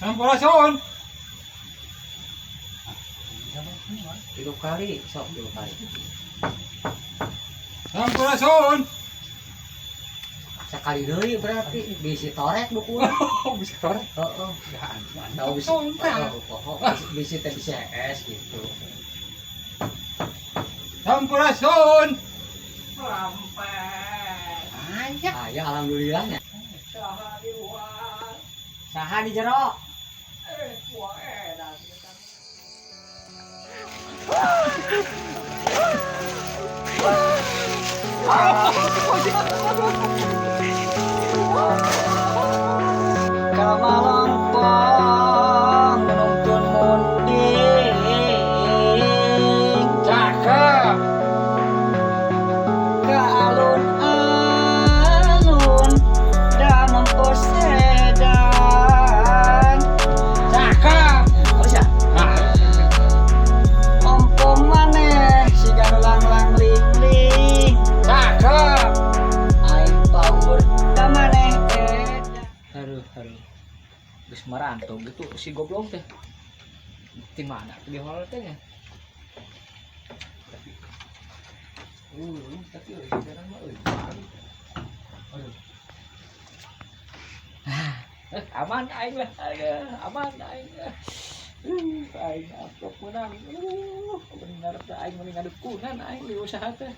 Sampurasun. Tilu kali, sok tilu kali. Sampurasun. Sekali deui berarti bisi torek dukun. Oh, bisa torek. Heeh. Ya, Tahu bisi. Oh, bisi teh bisa es gitu. Sampurasun. Aya. Aya alhamdulillahnya. Saha di jero? Kamalompong nuntun munding. Cakep. Ka alun-alun da nempo sedan. Cakep. Oh sia. Nah, Ompong maneh siga nu langlang ling-ling. Cakep. Aing power da maneh edan. Aduh, aduh. Geus marantau gitu si goblok teh. Di mana tuh di hall teh nya? Tapi tapi euy sekarang mah euy. Aduh. Aman aing lah, aing, aman aing. Aing amplop menang. Bener teh aing mending ngadukunan aing di usaha teh.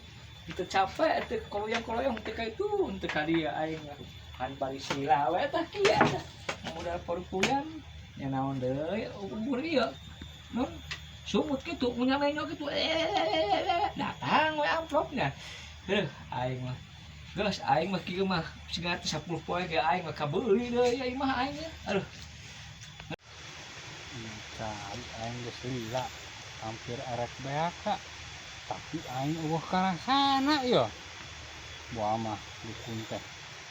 Teu capek teh koloyong-koloyong teh ka itu teu ka dieu aing mah. Kan bari sila we tah kieu tah. Modal porupuyan nya naon deui umur ieu. Nun sumut kitu ngunyamenyo kitu datang we amplopnya. Heuh aing mah. Geus aing mah kieu mah siga teh 10 poe ge aing mah kabeuli deui aing mah aing. Aduh. Cai aing geus lila hampir arek beak tapi aing eueuh karasana ieu. Buah mah dukun teh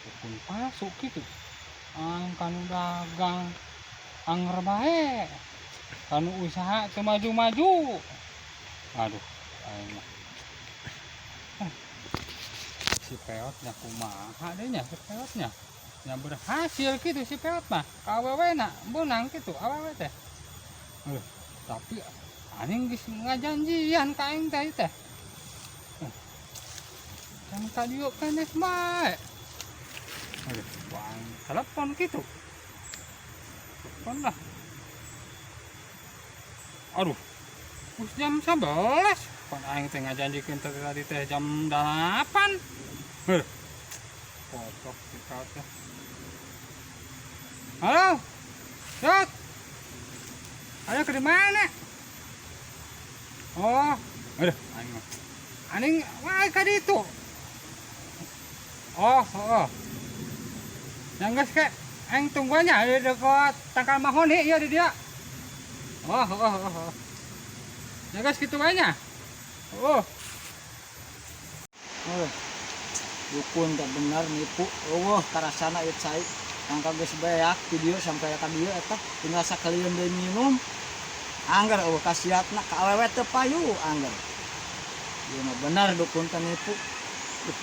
dukun palsu kitu. Aing kanu dagang anger bae. Kanu usaha teu maju-maju. Aduh, aing mah. Si peotnya kumaha deh nya si peotnya. Nya berhasil gitu si peot mah. Ka awewe na beunang kitu awewe teh. Tapi anjing geus ngajanjian ka aing teh teh. Can ka dieu keneh bae. Aduh, aing telepon kitu. Telepon lah. Aduh, geus jam 11. Pan aing teh ngajanjikeun teh tadi teh jam 8. Heuh. Pocok si peot teh. Halo. Yot. Ayo ke mana? Oh, aduh, aing mah. Aing wae ka ditu. Oh, oh. Yang geus ke aing tungguannya di dekat tangkal mahoni ieu di dia. Oh, oh, oh, oh. Ya geus kitu wae nya. Oh. Oh. Dukun teh bener nipu. Eueuh karasana ieu cai. Nangka geus beak video sampai ka dieu eta tinggal sakalieun deui minum. Angger eueuh kasiatna ka awewe teu payu angger. Ieu mah bener dukun teh nipu.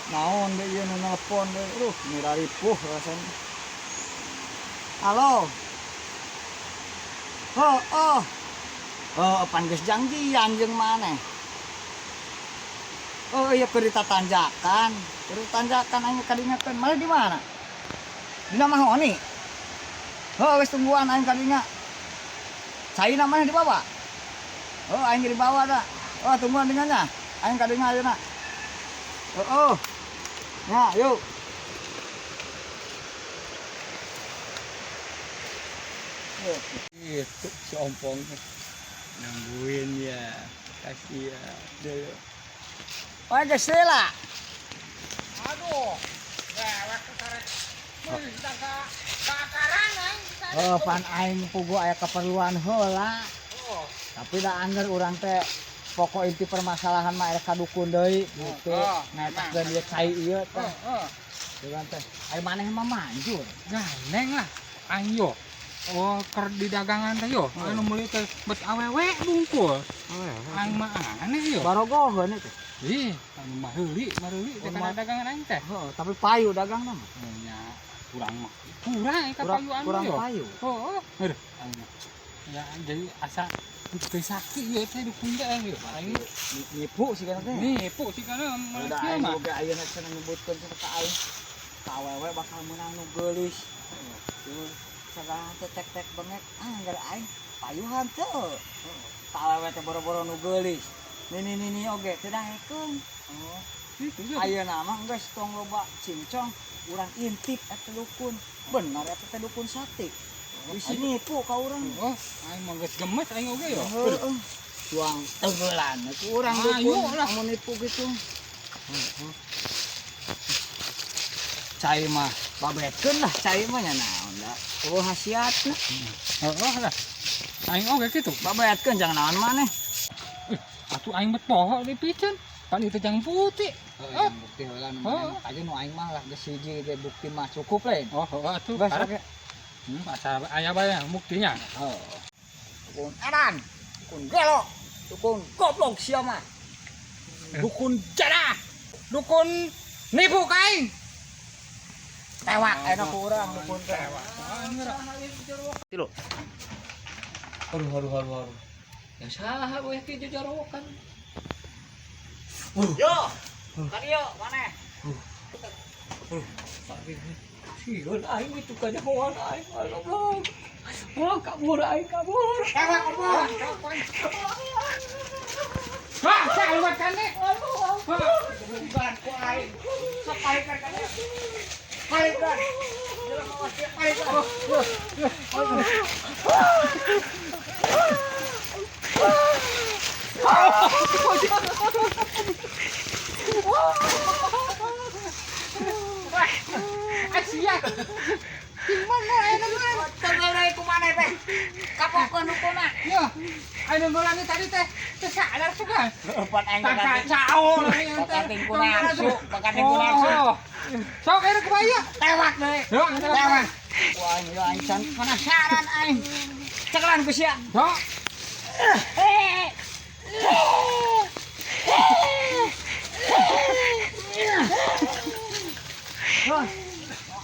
Naon deui ieu nu nelpon deui. Aduh, miraripuh rasana. Halo. Oh, oh. Oh, pan geus janjian jeung maneh. Oh iya keur ditatanjakan. Keur ditanjakan aing kadingakeun. Maneh di mana? Dina mahoni. Oh, geus tungguan aing kadinya. Caina maneh dibawa? Oh, aing dibawa da. Oh, tungguan dengannya. Aing kadinya ayeuna. Oh, oh. Ya, yuk. Itu si ompong nungguin ya, kasihan. Oh, geus heula. Aduh, dewek karek. Meuli ka kaakaran aing. Oh, pan aing pugu aya keperluan heula. Oh, Tapi da angger urang teh pokok inti permasalahan mah erek ka dukun deui gitu. Oh, Ngetakeun ieu cai ieu teh. oh, oh. Urang teh ari maneh mah manjur. Gandeng lah. Aing yo. Oh, keur di dagangan teh yo. Oh. Anu meuli teh bet awewe bungkul. Aing mah aneh yo. Barogoheun itu. Ih, anu mah heuli, mareuli teh Oh, kana dagangan aing teh. Heeh, tapi payu dagangna mah. Nya Kurang mah. Kurang ka payuan kurang yo. Payu. Heeh. Heuh. Aing mah. Ya jadi asa teu sakti ieu teh dukun teh ieu. Aing Nipu sih kan teh. nipu sih kana Udah kieu aing mah. oge ayeuna cenah nyebutkeun cenah ka aing. Ka awewe bakal meunang nu geulis. Sagala teh tek-tek bengek, anggar aing payuhan teu. Ka awewe teh boro-boro nu geulis. Nini nini oge teu daekeun. Oh, gitu ya. Ayeuna mah geus tong loba cincong, urang intip eta dukun. Bener eta teh dukun sakti. Bisi nipu ka urang. Oh, aing mah geus gemes aing oge yo. Heeh. Tuang teugelan ku urang Ayo dukun lah. amun nipu gitu. Cai mah babetkeun lah cai mah nya naon da. Oh khasiatna. Heeh lah. Aing oge kitu. Babetkeun jangan naon maneh. Atuh aing bet poho dipiceun. Pan itu jang putih. Heeh, bukti heula nu maneh aja nu aing mah lah geus hiji ge bukti mah cukup lain. Oh, heeh atuh. Geus oke. Asal aya bae buktinya. Heeh. Dukun edan, dukun gelo, dukun goblok sia mah. Dukun jadah. Dukun nipu ka aing. Tewak enak ku urang dukun teh. Tilu. Aduh, aduh, aduh, aduh. Ya saha we ki jajarokan. Yo. Ka dieu maneh. Sieun aing itu kanyahoan aing goblok. Wah, kabur aing kabur. Tewak goblok. Hah, saya lewat kane. Bukan ku aing. Sok palingkeun ka dieu. Palingkeun. Jelema awas dia palingkeun. Asia. Di mana aya mah? Tegeuleuy ku maneh teh. Kapokeun dukuna. Yo. Anu ngulangnya tadi teh teu sadar suka. Pan aing Kacau lagi teh. Bakating ku nafsu, bakating ku nafsu. Sok aya kubaya. Tewak deui. Yo, Tewak. Ku aing yo aing can penasaran aing. Cekelan ku sia. Sok.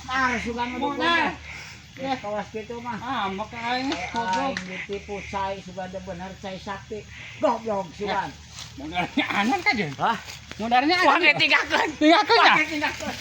Nah, sugan mah dukun Nah. teh. Ya, kawas kitu mah. Ah, maka aing goblok. Aing ditipu cai sugan teh bener cai sakti. Goblok sugan. Modalnya anan ka jeung. Hah? Modalnya anan. Wah, tinggalkeun. Tinggalkeun ya? Wah, tinggalkeun.